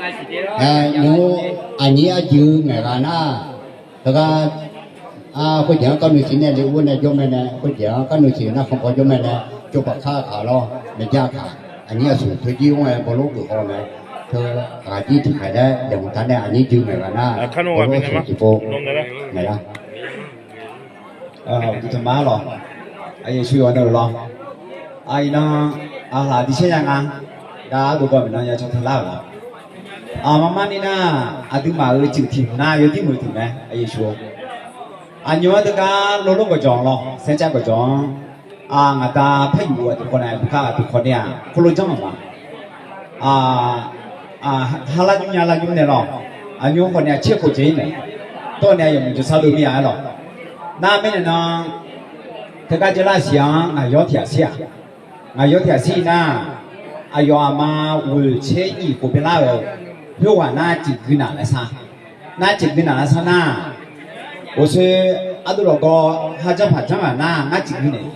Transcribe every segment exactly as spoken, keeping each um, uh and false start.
Nymr aqnyir arjeuq ngaeqghaq nar, teugar khoerjeq-anr karnuv siq nae le ur nae jawr mae nae, khoerjeq-anr karnuv siq nar khanqbawr jawr mae nae, tsovpaf kar kaq lawr, maeqja kaq, aqnyir aqsur teujir mr-aer bawlof geuf haw mae, teu ghaq jir tiqkhaeq laer yamq ta nae aqnyir jeuq ngaeqghaq nar, bawlof aqsur tiqpov ngaeqlar. Uqduq tanqma lawq, aqyuif aqsur yawqha navluf lawr, aqyuif nan aqlaq diqsaer nya nga, dav ardov baw maeqnan ya caw taq lar-euq lawq. Aqma mar ni nar, aqduimaf-euq ceuq tiq hmq nar yawdir muiq tiq mae, aqyuif aqsur. Aqnymr-anr teugar lorlof gawqjawq lawr, saercav gawqjawq-anr, ngaqda par yuf-eu aqduq khawf nae, aqduq khawf nae-aq, khoerlof janr-euq ma. Har lar nymr nya lar nymr nae lawr, aqnymr khawf nae-aq tser khof jeq-ir mae. Tawr nae yawmuiq jawrshar dov mir-a aer lawq. Nar mirnae nan, teugar jaev lar siq-anr ngaq yawr tiq ghaq shir-aq. Ngaq yawr tiq ghaq shir-ir nar, aqyawf aqma ghoeq tser nyiq khof byaelar-euq khoerghaq nar cif gui naq laer sar. Nar cif gui naq laer sar nar, ghoeqsoer ardov lawqgawv har janrpaq janrghaq nar ngar cif gui naeq.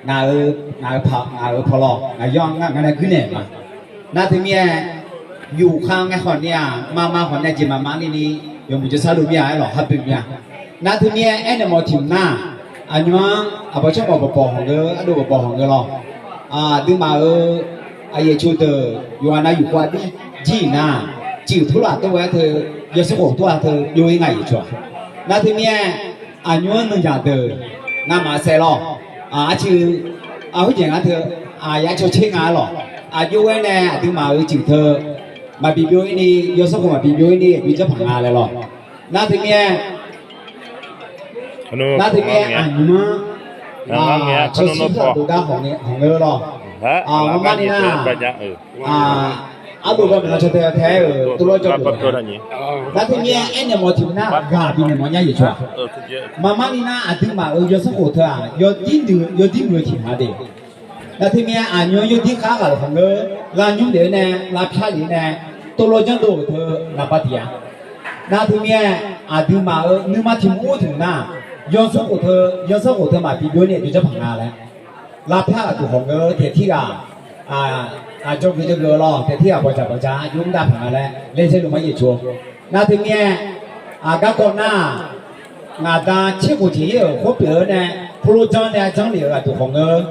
Ngaq-eu, ngaq-eu paq, ngaq-eu paq lawr, ngaq yawr ngar nae gui naeq ma. Nar teumirnae, yufkhav ngae khawf ni-aq, maqma khawf nae jeq maqma ni ni, yawmuiq jawrshar dov mir-a aer lawq, har boe mir-a. Nar teumirnae aernaeq mawf tiq mq nar, aqnymr-anr aqbawq tsawrmawq bawqbawq hawq ngeur, ardov bawqbawq hawq ngeur lawr. Aqduimaf-euq aqyuif aqsur deuq yawqghaq nav yufkhav dur jir-iq nar, cif turlaf tov-aer teu, yawsanr khof tov-a teu jov-ir nga yuf cawq-aq. Nar teumirnae, aqnymr-anr nuinyaq deuq ngamaf saev lawr. Arciv, khoerjeq ngar teu, ya caw tser nga-aer lawq. Aqjox-aer nae aqduimaf-euq cif teu maqbi byov-ir ni, yawsanr khof maqbi byov-ir ni, aqjox janrpaq nga laer lawr. Nar teumirnae, nar teumirnae aqnymr-anr tsawrshir ardov gar hawq ngeur lawr. Aqma mar ni nar, ardov baw maeqnan caw tae tae-aer-euq tov lawr jawr-eu. Nar teumirnae aernaeq mawf tiq mq nar ghaq bifnaeq mawf nya yuf cawq-aq. Maqmar ni nar aqduimaf-euq yawsanr khof teu-aq, yawdir muiq-eu tiq mq-a de. Nar teumirnae aqnymr yawdir kar ghaq lafkhoer ngeur, lar nymr lef-aer nae, lavpyar lef-aer nae, tov lawr janrdov-euq teu naqba tiq-a. Nar teumirnae aqduimaf-euq nuima tiq mq mr tiq mq nar, yawsanr khof teu, yawsanr khof teu maqbi byov ni aqjox janrpaq nga laer, lavpyar ghaq duq hawq ngeur taeq tirghaq, aqjawr geuf jawr geuf-eu lawr, taeq tirghaq bawqdzaq bawqdzaq jov mr dav paq nga laer laejae luf ma yuf cawq. Nar teumirnae, aqgarkawv nar, ngaqda tser khof jeq-ir-euq khoer pyeuf-eu nae, khoerlof janr nae janrlef-euq ghaq duq hawq ngeur,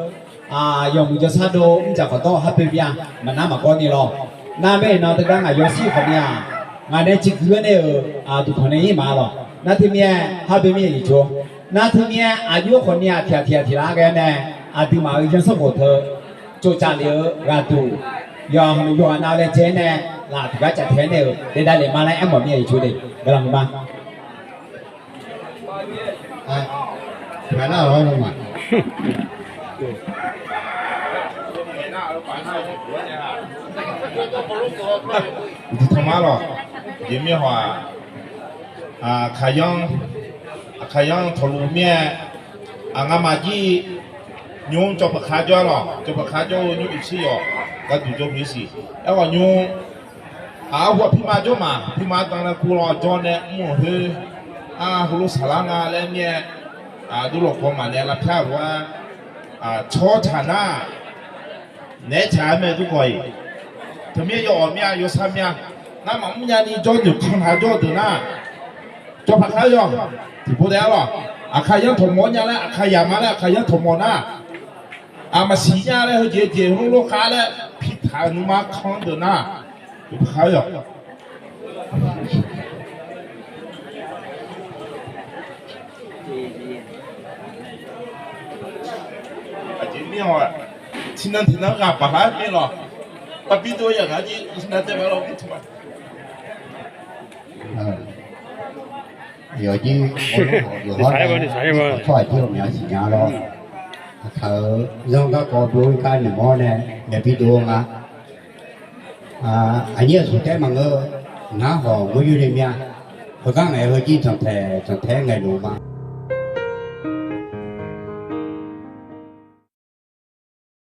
yawmuiq jawrshar dov mr dzaq khawf dawr har boe mir-a, maqnar maqgawr ni lawr. Nar mirnae nan teugar ngaq yawshir khawf ni-aq, ngaq nae ciqgui-aer nae-euq duqpanq nae ir ma lawq. Nar teumirnae har boe mir-a yuf cawq. Nar teumirnae aqjox khawf ni-aq tiq ghaq tiq ghaq tiq lar ghae nae, aqduimaf-euq yawsanr khof teu tsovcaf lef-eu ghaq duq, yawqha yawqha nav laejae-aer nae, laf tiq gar caf tae-aer nae-euq daef davlef ma laer aermawf mir-a yuf cawq de. Gaqlaq ma. Uqduq tanqma lawq, jeq mirhaw-aq, Aqkaqyanr, Aqkaqyanr tawqluf mir-aer, aqngamaf jir nymr cawba kar jawr-a lawq, cawba kar jawr-eu nymr uiqshir yawf gharduq jawr huiq siq. Aerkhawf nymr arhu-aq pirma jawr maq, pirma danlaer kur lawr jawr nae mr-euq khoer, arhu lof saqlar nga laer mir-aer, aqdov lawqkawv maqnaeq lavpyar-euq lof-aer, tsawrtaq nar, naeq-aer tsaq-aer mae dur khawf-iq, teumirnae yawawq mir-a, yawshar mir-a. Ngamaf mrnya ni jawr noeqkanq taq jawr-eu deuq nar, cawba kar yawr, tiqpov daef-ar lawq. Aqkaqyanr tawqmawf-awr nya laer, Aqkaqyaq ma laer, Aqkaqyanr tawqmawf nar, aqmaqsiq nya laer, heujeq jeq lof lof khav laer, pirtaq-euq nuima kan deuq nar, cawba kar yawr. Aqjeq mir-awq, tiqnan tiqnan ghaq baqlar mir lawq. Baqbi dov yaq ngar jir tiqnan taef ma lawq. Yawqjir yawqhar nae tsawrhaq jir-eu mya siqnya lawr. Aqkaq-euq zanr garkawv dov-ir kar noeqmawr nae naeq bi dov-eu nga. Aqnyir aqsur taef maqngeur, ngar hawq ngeur yur le mir-a. Heugar ngaeq heujir janqtaeq janqtaeq-aer ngaeqluf ma.